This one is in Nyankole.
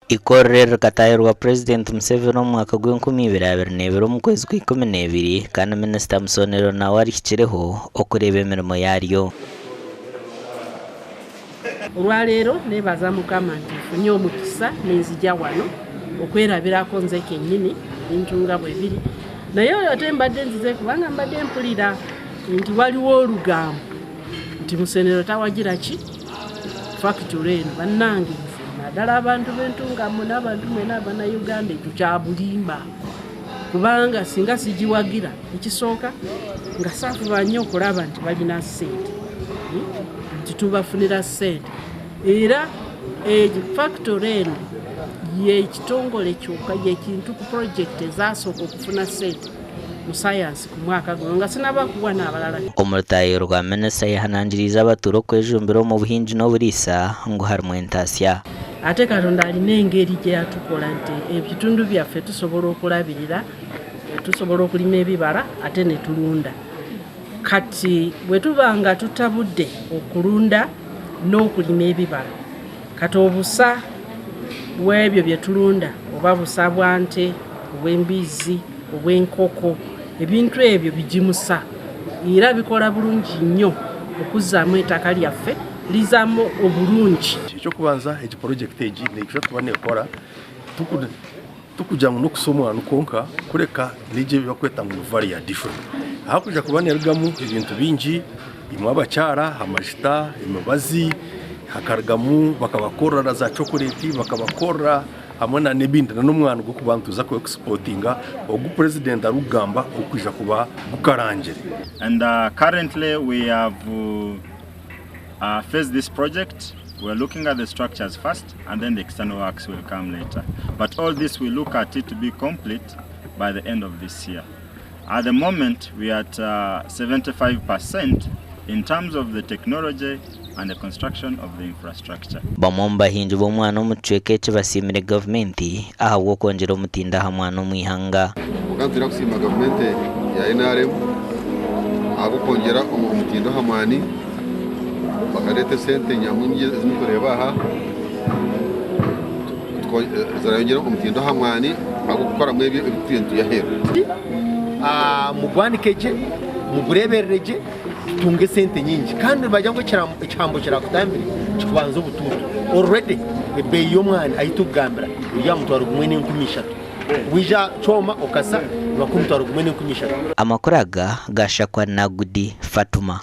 Eikorero eri rikataahirwa Purezidenti Museveni omu mwaka gw'e2022 omu kwezi kwa 12 kandi Minisita Musonero nawe arihikireho okureeba emirimo yaaryo. Olwaleero nebaza Mukama nti nfunye omukisa nenzija wano okwerabirako nze kenyini ebintu nga bwe biri naye ate mbadde nzize kubanga mbadde mpulira nti waliwo olugambo nti Musenero tawagira ki factory eno. Bannange, nze naddala abantu b'Entungamo n'abantu mwena Abannayuganda, ekyo kya bulimba, kubanga singa sigiwagira, ekisooka nga saafuba nnyo okulaba nti balina ssente, nti tubafunira ssente. Era factory eno yekitongole kyokka, yekintu ku project ezasooka okufuna ssente mu sayansi ku mwaka guno, nga sinaba kuwa n'abalala. Omu rutaahiro rwa minisita yehanangiriize abatuura okwejumbira omu buhingi n'oburiisa ngu harimu entaasya. Ate Katonda alina engeri gye yatukola nti ebitundu byaffe tusobola okulabirira, tusobola okulima ebibala ate ne tulunda. Kati bwe tuba nga tutabudde okulunda n'okulima ebibala, kati obusa bw'ebyo bye tulunda, oba busa bwa nte, obw'embizzi, obw'enkoko, ebintu ebyo bigimusa era bikola bulungi nnyo okuzzaamu ettaka lyaffe, lizaamu obulungi. Ekyokubanza, egi project egi neija kuba nekora tukugira ngu n'okusa omwani kwonka, kureka n'egi ebi bakweta ngu ni value addition, ahakuja kuba nerugamu ebintu bingi, imwe abakyara, amajita, emibazi, hakarugamu bakabakorera na za chocolate, bakabakorera hamwe na n'ebindi, na n'omwani gw'okuba nituza ku exportinga ogu President arikugamba okwija kuba gukarangire. And currently we have faced this project. We're looking at the structures first and then the external works will come later. But all this, we look at it to be complete by the end of this year. At the moment we are at 75% in terms of the technology and the construction of the infrastructure. Bamwe omu bahingi b'omwani omu kicweka eki basiimire gavumenti ahabw'okwongyera omutindo aha mwani omu ihanga. Konka nitwenda kusiima gavumenti ya NRM ahabw'okwongyera omutindo aha mwani, bakareeta esente nyamwingi ezimurikureeba aha zirayongyera omutindo aha mwani ahabw'okukoramu ebyo ebituriyo nitwiha aheeru. Mugwanike gye, mugureeberere gye, tutunge esente nyingi. Kandi nibagira ngu ekihambo kirakutambire kikubanza obutuutu. Already ebeeyi y'omwani ahu turikugambira eri aha 1300. Waija kyoma okasa nibakuha 1300. Amakuru aga gashakwa Nagudi Fatuma.